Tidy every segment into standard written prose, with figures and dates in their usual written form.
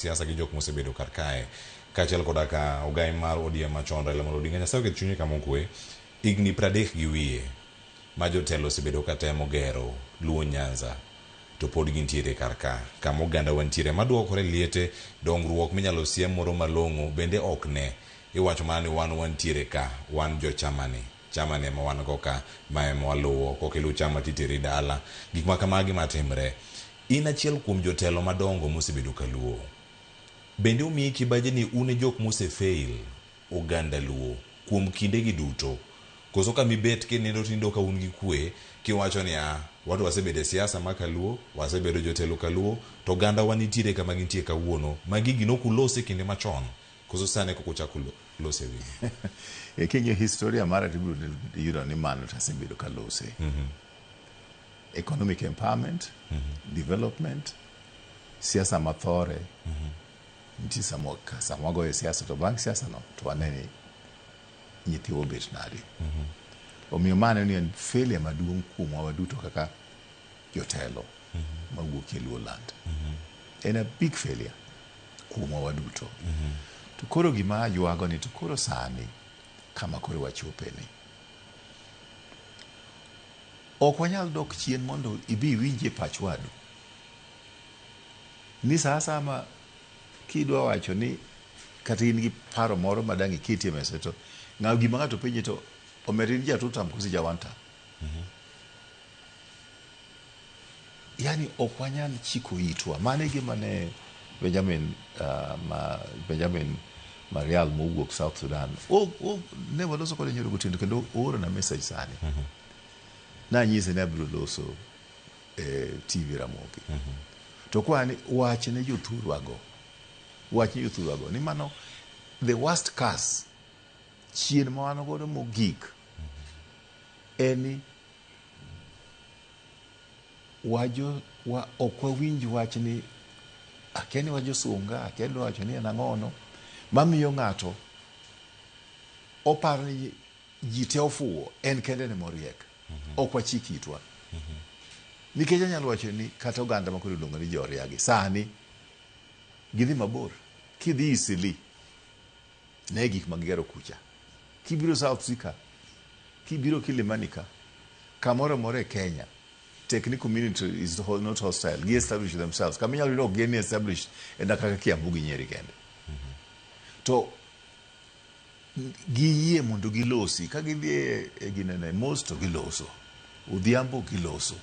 Siasa gi jok mosebedo kar kae kaachiel koda ka ogai mar ODM machon Raila Amolo Odinga. Nyasaye oket chunye kama okwe. Higni 30 gi wiye ma jotelo osebedo ka temo gero Luo Nyanza to pod gintiere kar ka kama oganda wantiere maduokore liete dongruok minyalo siem moro malong'o bende ok ne iwacho mana ni wan wantiere ka wan jo chamani chamani ema wan go ka ma ema waluwo kok iluw chama titeri dala gik ma kamagi matimre In achiel kuom jotelo madongo mosebedo kaluo. Bende omiyi kibaji ni un e jok mose fail oganda luo kuom kinde gi duto? Koso kama ibet kinindo to inindo ka un gi kwe kiwacho ni a wato wasebedo e siasa ma kaluo, wasebedo jotelo kaluo to oganda wa nitiere kama gintie kawuono ma gigi ne ok uloso e kinde machon koso sani koka uchako loso e wigi? E king'iyo historia mara to ibiro yudo ni mano to asebedo kalose. Economic empowerment, development, siasa mathore. Nitie sama sama wagoyo siasa to bang' siasa no to wane ni nyithiwa obet nade. Omiyo mano ni en failure maduong' kuomwa waduto kaka jotelo mawuok e Luoland. En a big failure kuomwa waduto. To koro gima aywago ni to koro sani kama koro wachope ni ok wanyal dok chien mondo ibi iwinjie pach wadu. Ni sa asaya ma kidwa wacho ni kata in gi paro moro ma dang' iketie e mesa to ng'a gima ng'ato penji to omera in ja two term koso ja one term. Yani ok wanyal chiko itwa. Mano e gima ne Benjamin, ma Benjamin Marial mowuok South Sudan. O, o, ne waloso kode nyoro gotieno kendo oorona message sani. Nanyise ni abiro loso e TV Ramogi. To kwa ni wach ne jothurwago. Wach ne jothurwago ni mano the worst curse chien ma wan godo mogik en ni wajo wa, ok wawinj wach ni akia ni wajosunga akia ni wacho ni en ang'ono mamiyo ng'ato oparo ni ji te ofuwo en kende ne moriek ok wachik itwa nikech anyalo wacho ni kata oganda ma koro iluongo ni joriagi sani gidhi mabor kidhi Eastleigh ne gik ma gigero kucha kibiro South C ka kibiro Kilimani ka kamoro amora e Kenya tek ni community is not hostile gi establish themselves kama inyalo yudo ok gin ni established en kaka Kiambu gi Nyeri kende to giyie mondo gilosi ka gidhi e ginene mos to giloso odhiambo giloso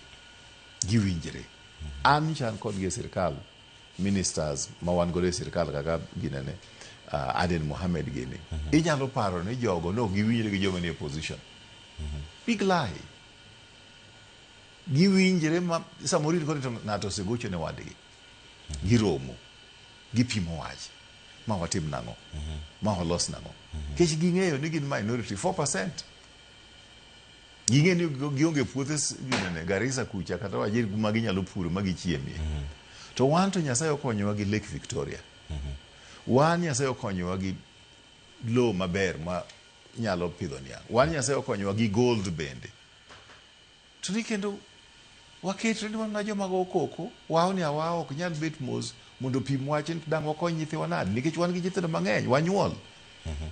giwinjre an nyicha an kodgi e sirikal ministers ma wan godo e sirikal kaka ginene Aden Mohamed gini inyalo paro ni jogo ne ok giwinjre gi joma nie opposition big lie giwinjre ma samoro in kode to ng'ato osegocho ne wadgi giromo gipimo wach ma watim nang'o ma walos nang'o nikech ging'eyo ni gin minority 4% ging'eyo ni gionge puothe ginene Garissa kucha kata Wajir ma ginyalo puro ma gichiemie to wan to Nyasaye okonyowa gi Lake Victoria wan Nyasaye okonyowa gi lowo maber ma nyalo pidho niang' wan Nyasaye okonyowa gi gold bende to ni kendo waketre ni wan mana joma go koko wao ni awawa ok nyal bet mos mondo opim wach ni dang' wakony nyithiwa nade nikech wan gi nyithindo mang'eny wanyuol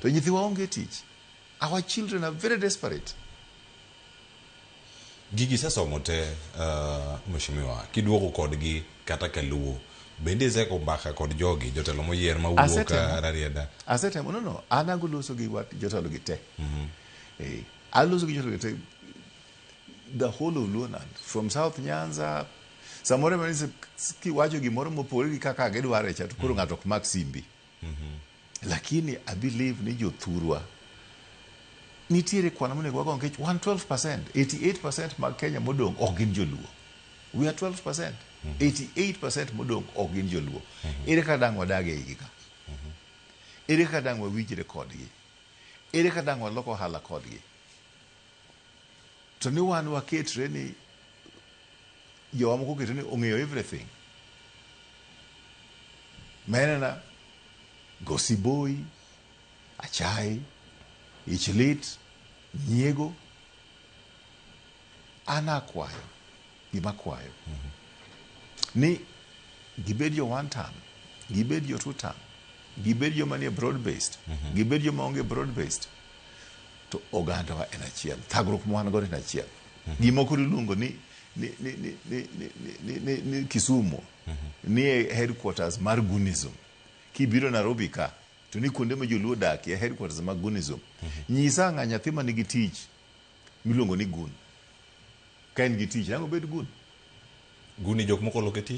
to nyithiwa onge tich our children are very desperate Gigi isesomo te mheshimiwa kiduogo kodgi kata kaluo bende isego mbaka kod jogi jotelo moyier mawuok Asetemo. Rarieda asetemo no no an agoloso gi wat jotelo gi te eh, aloso gi jotelo gi te the whole of Luoland from South Nyanza samoro ema nise kiwacho gimoro mopogore gi kaka gidware cha to koro ng'ato ok mak simbi lakini I believe ni jothurwa nitiere kwan monego wago nikech wan 12% 88% mag Kenya modong' ok gin joluo we are 12% 88% modong' ok gin joluo ere kaka dang' wadag e igi ka ere kaka dang' wawinjre kodgi ere kaka dang' walok ohala kodgi to ni wan waketre ni jowa moko oketre ni ong'eyo everything menena gosiboi achai ich lit nyiego an akwayo gima akwayo ni gibed jo one term Gibed jo two term, gibed joma nie broad based, gibed joma onge broad based, to ogandawa en achiel. Thagruok ma wan godo en achiel. Gima koro iluongo ni ni ni ni ni ni ni ni ni Kisumu ni e headquarters mar Gunism. Kibiro Nairobi ka to ni kuonde ma joluo odakie headquarters mag Gunism. Nyisa ng'a nyathi ma nigi tich miluongo ni gun. Ka en gi tich, nang'o obed gun? Guni jok moko oloke tich.